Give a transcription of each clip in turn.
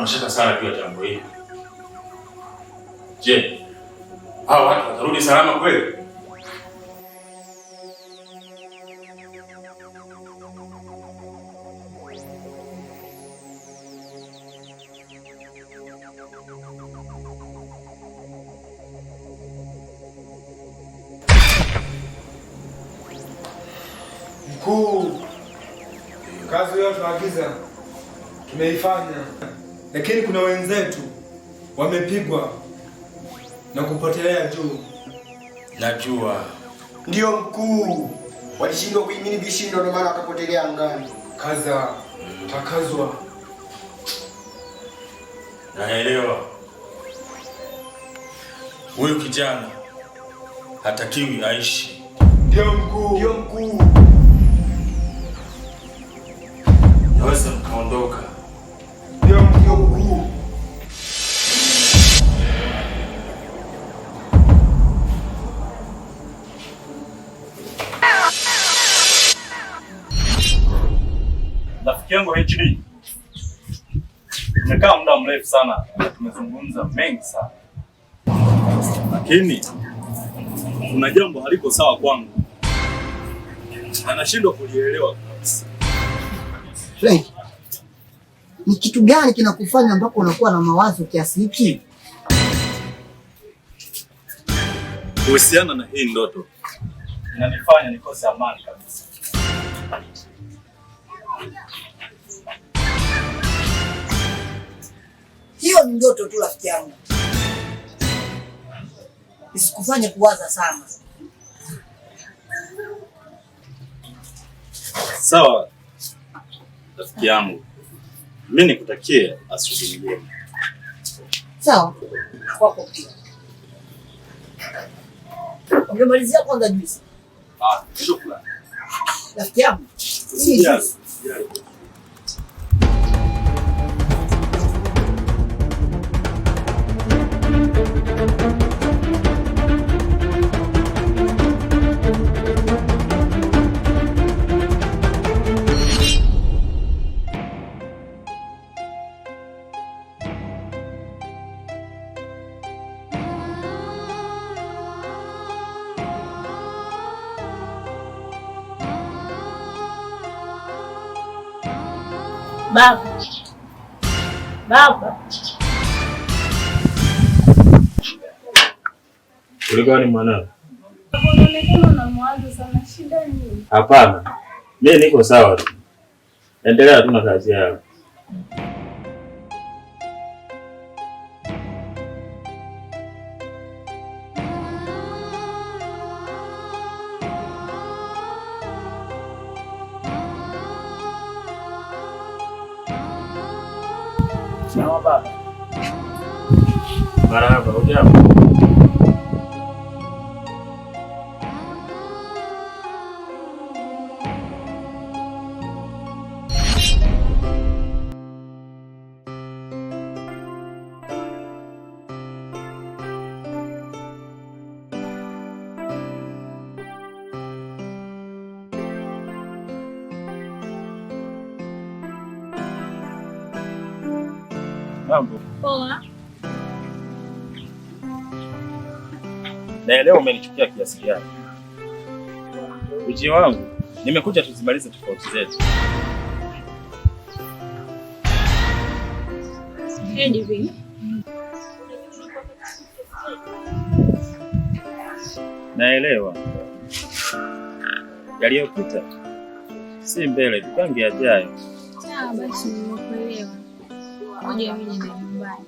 mashaka sana juu ya jambo hili. Je, hawa watu watarudi salama kweli? Mkuu, kazi uliyotuagiza tumeifanya, lakini kuna wenzetu wamepigwa na kupotelea juu. Najua. Ndiyo mkuu, walishindwa kuhimili vishindo, ndio maana wakapotelea angani. Kaza takazwa. Naelewa. Huyu kijana hatakiwi aishi. Ndiyo mkuu. Ndiyo mkuu. Naweza mkaondoka. Ndiyo mkuu. Ndiyo mkuu. Rafiki yangu HD, tumekaa muda mrefu sana na tumezungumza mengi sana, lakini kuna jambo haliko sawa kwangu, anashindwa kulielewa kabisa. Frank, ni kitu gani kinakufanya mpaka unakuwa na mawazo kiasi hiki? Kuhusiana na hii ndoto inanifanya nikose amani kabisa. Hiyo ni ndoto tu rafiki yangu, isikufanye kuwaza sana. Sawa rafiki yangu, mimi nikutakie asubuhi njema. Sawa, kwako pia. Ungemalizia kwanza juisi. Ah, shukrani. Rafiki yangu, hii juisi. Usijali. Baba, baba. Kulikoni mwanangu? Unaonekana una mawazo sana, shida nini? Hapana, mimi niko sawa tu. Endelea tu na kazi yako. Sawa baba. Marahaba, hujambo? Mambo. Poa. Naelewa umenichukia kiasi gani. Ujio wangu nimekuja tuzimalize tofauti zetu. Edwin. Naelewa yaliyopita si mbele, tupange yajayo. Sawa basi, nimekuelewa. Ngoja mimi niende nyumbani.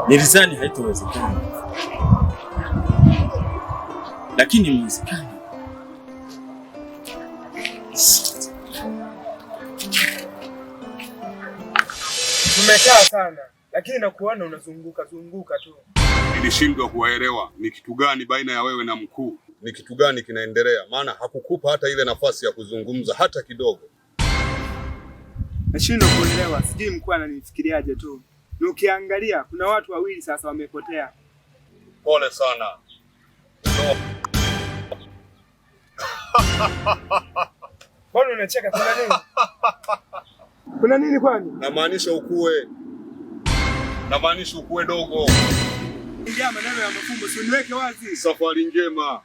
Nilizani haitowezekana, lakini imewezekana. Tumekaa sana, lakini nakuona unazunguka zunguka tu. Nilishindwa kuwaelewa ni kitu gani baina ya wewe na mkuu. ni kitu gani kinaendelea, maana hakukupa hata ile nafasi ya kuzungumza hata kidogo. Nashindwa kuelewa, sijui mkuu ananifikiriaje tu. Na ukiangalia kuna watu wawili sasa wamepotea. Pole sana. No. Mbona unacheka? Kuna nini? Kuna nini kwani? Namaanisha ukue, namaanisha ukue dogo. Ingia maneno ya mafumbo, si uniweke wazi. Safari njema.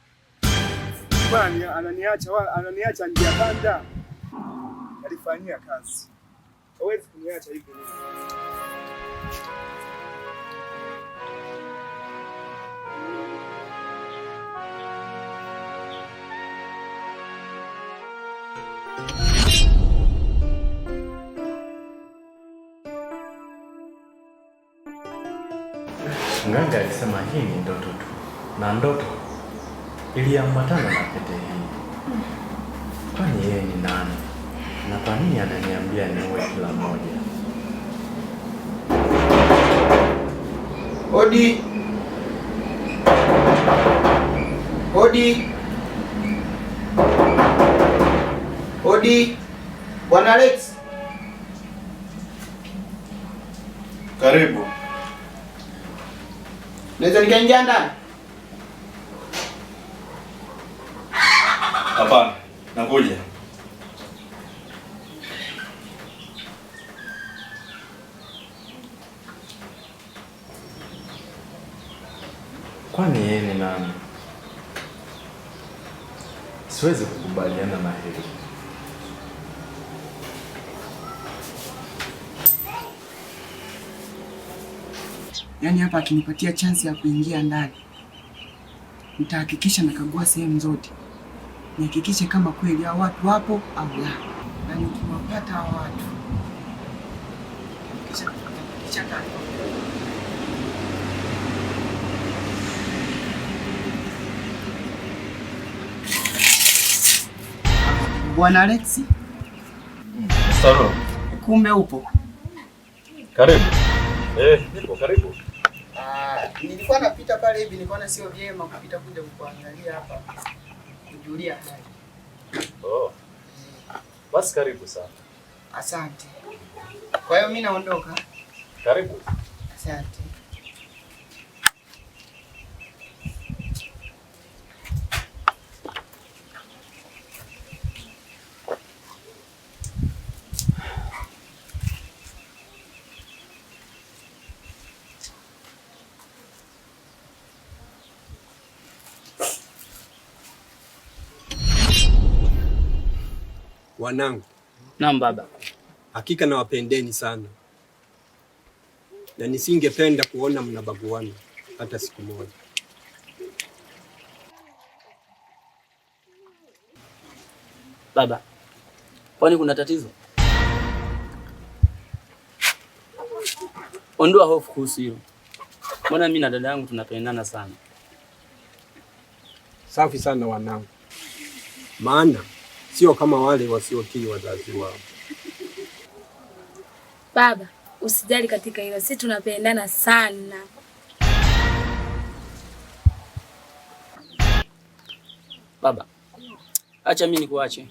Kwani ananiacha njia panda. Alifanyia kazi. Hawezi kuniacha hivyo mimi. Mganga alisema hii ni ndoto tu, na ndoto iliambatana na pete hii. Kwani yeye ni nani? Na kwa nini ananiambia niue kila mmoja? Odi. Odi. Odi. Bwana Alex. Karibu. Naweza nikaingia ndani? Hapana, nakuja. Kwani yeye ni nani? Siwezi kukubaliana na hili. Yaani hapa akinipatia chance ya kuingia ndani, nitahakikisha nakagua sehemu zote, nihakikishe kama kweli hao watu wapo au la, na nikiwapata hao watu nitahakikisha taarifa. Bwana Alex, Mr. kumbe upo. Karibu. Nipo karibu. Nilikuwa napita pale hivi, nilikuwa sio vyema kupita kuja kukuangalia hapa, kujulia hali. Oh. Basi karibu sana. Asante. Kwa hiyo mimi naondoka. Karibu. Asante. Wanangu. Naam baba. Hakika nawapendeni sana na nisingependa kuona mnabaguana hata siku moja. Baba, kwani kuna tatizo? Ondoa hofu kuhusu hilo. Mbona mimi na dada yangu tunapendana sana. Safi sana wanangu, maana sio kama wale wasiotii wazazi wao. Baba, usijali katika hilo, sisi tunapendana sana. Baba, acha mimi nikuache.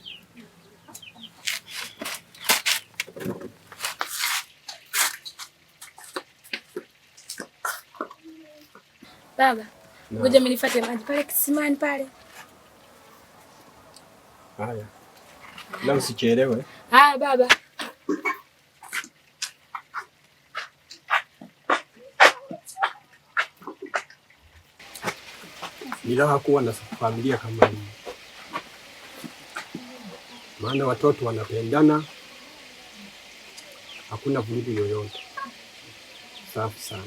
Baba, ngoja mimi nifuate maji pale kisimani pale. Haya. La, usichelewe. Haya baba. Ni raha kuwa na familia kama hii, maana watoto wanapendana, hakuna vurugu yoyote. Safi sana.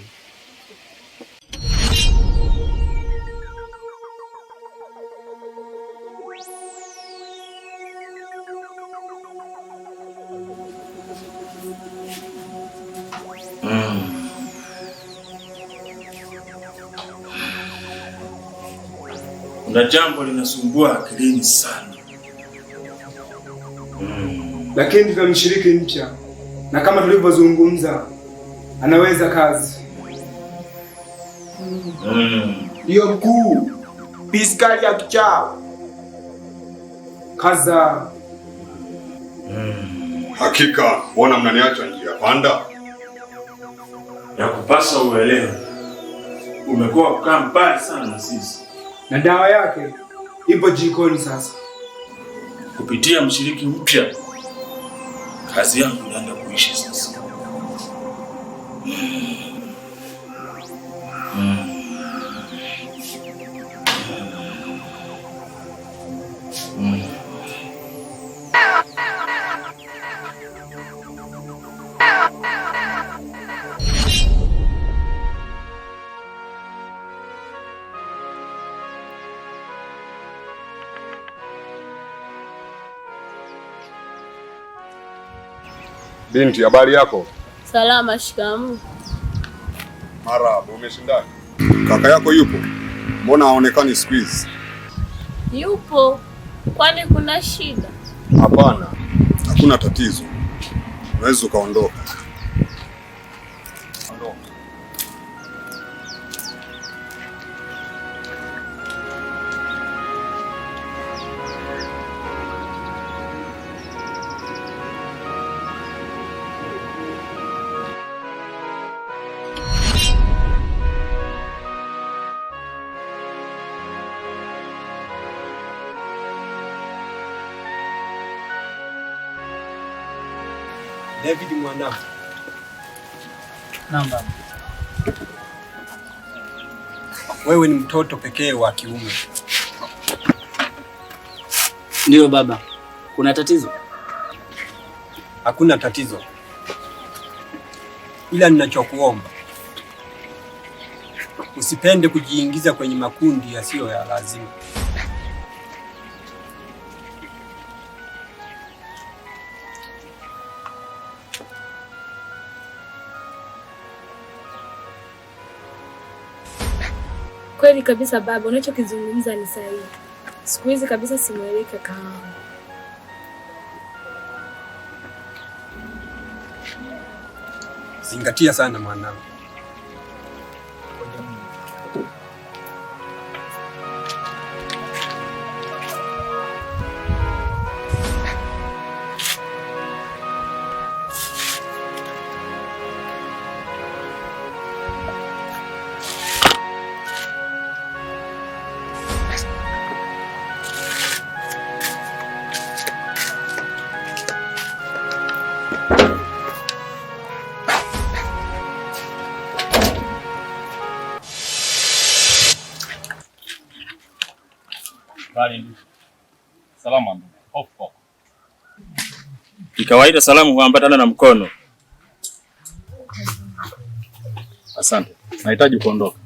Kuna jambo linasumbua akilini sana. Lakini tuna mshiriki mpya, na kama tulivyozungumza, anaweza kazi. Ndiyo mkuu. Piskali ya kichawi. Kaza. Hakika mbona mnaniacha njia panda? Ya kupasa uelewe, umekuwa kukaa mbali sana na sisi, Na dawa yake ipo jikoni sasa. Kupitia mshiriki mpya kazi yangu inaenda kuisha sasa. Binti, habari yako? Salama. Shikamoo. Marahaba, umeshindaje? Kaka yako yupo? Mbona haonekani siku hizi? Yupo, kwani kuna shida? Hapana, hakuna tatizo, unaweza ukaondoka. Ondoka. David mwanangu. Naam baba. Wewe ni mtoto pekee wa kiume. Ndiyo baba. Kuna tatizo? Hakuna tatizo, ila ninachokuomba usipende kujiingiza kwenye makundi yasiyo ya lazima. Kweli kabisa baba, unachokizungumza ni sahihi. Siku hizi kabisa simuelewi kaka yangu. Zingatia sana mwanangu. Bali ndugu. Salama ndugu. Hofu kwako. Kikawaida salamu huambatana na mkono. Asante. Nahitaji kuondoka.